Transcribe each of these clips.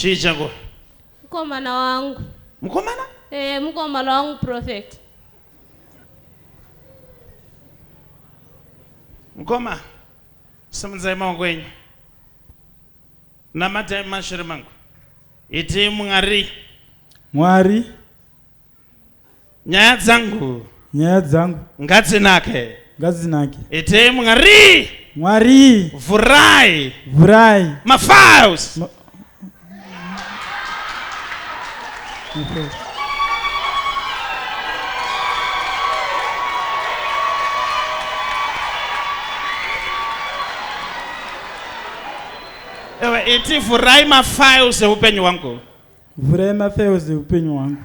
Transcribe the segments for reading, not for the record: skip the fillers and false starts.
Chii chako? Mukomana wangu. Mukomana? Eh, mukomana wangu prophet. Mukoma, simudzai maoko enyu. Namatai mashure mangu. Itii Mwari. Mwari. Nyaya dzangu. Nyaya dzangu. Ngadzinake. Ngadzinake. Itii Mwari. Mwari. Vhurai. Vhurai. Mafiles. Ma Ewe iti vhurai mafiles eupenyu hwangu. Vhurai mafiles eupenyu hwangu.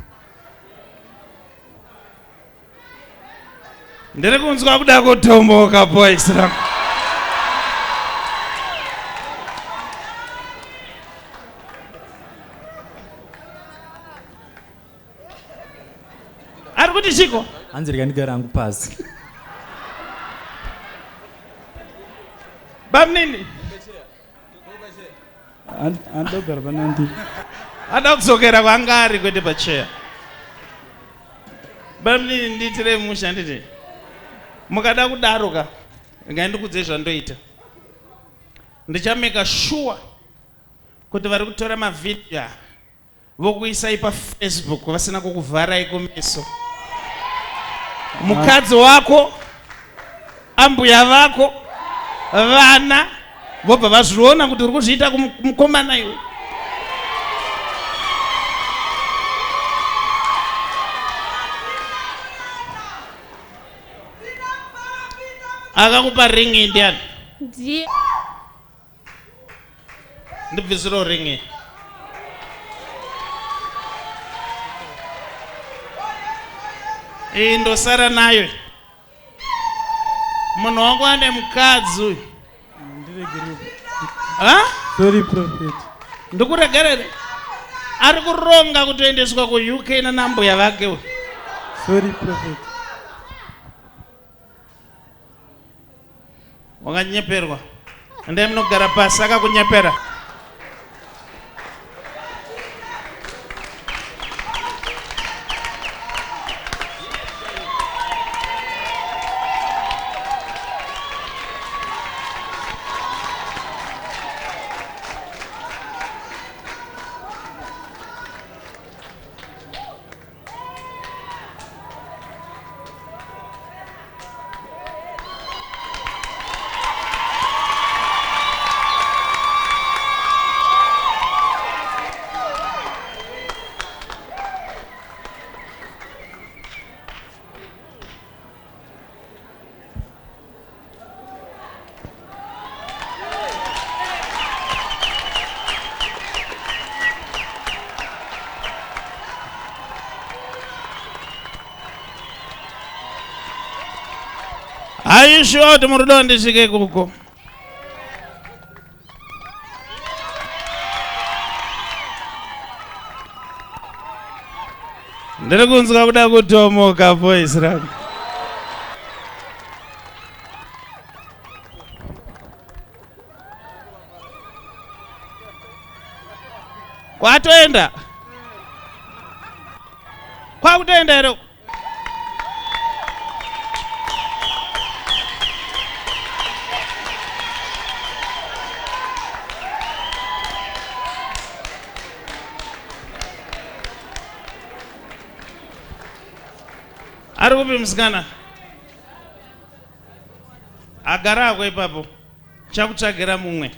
Ndiri kunzwa kuda kutomboka boys rangu. Ari kuti chiko? Hanzi rega ndigare hangu pasi. Bamnini. Andogara panandi. Ada kudzokera kwanga ari kwete pacheya. Bamnini ndiitire musha nditi. Mukada kudaro ka ngandikudzei zvandoita. Ndichameka sure kuti vari kutora mavhidhiyo vokuisai pafacebook vasina kukuvharai kumeso mukadzi wako ambuya vako vana vobva vazviona kuti uri kuzviita kumukomana iwe akakupa ringi ndiani Ndiye. Ndibvisiro ringi. Iyi ndosara nayo. Munhu wangu ane mukadzi uyu. Ndiregerere. Ha? Sorry prophet. Ndikuregerere. Ari kuronga kutoendeswa kuUK nanambuya vake uyu. Sorry prophet. Wakanyeperwa. Endai munogara pasi akakunyepera. Are you sure kuti muri kuda ndisvike ikoko? Ndiri kunzwa kuda kutomoka voice rangu. Kwatoenda. Kwakutoenda here? Ari kupi musikana? Agara ako ipapo. Chakutsvagira mumwe.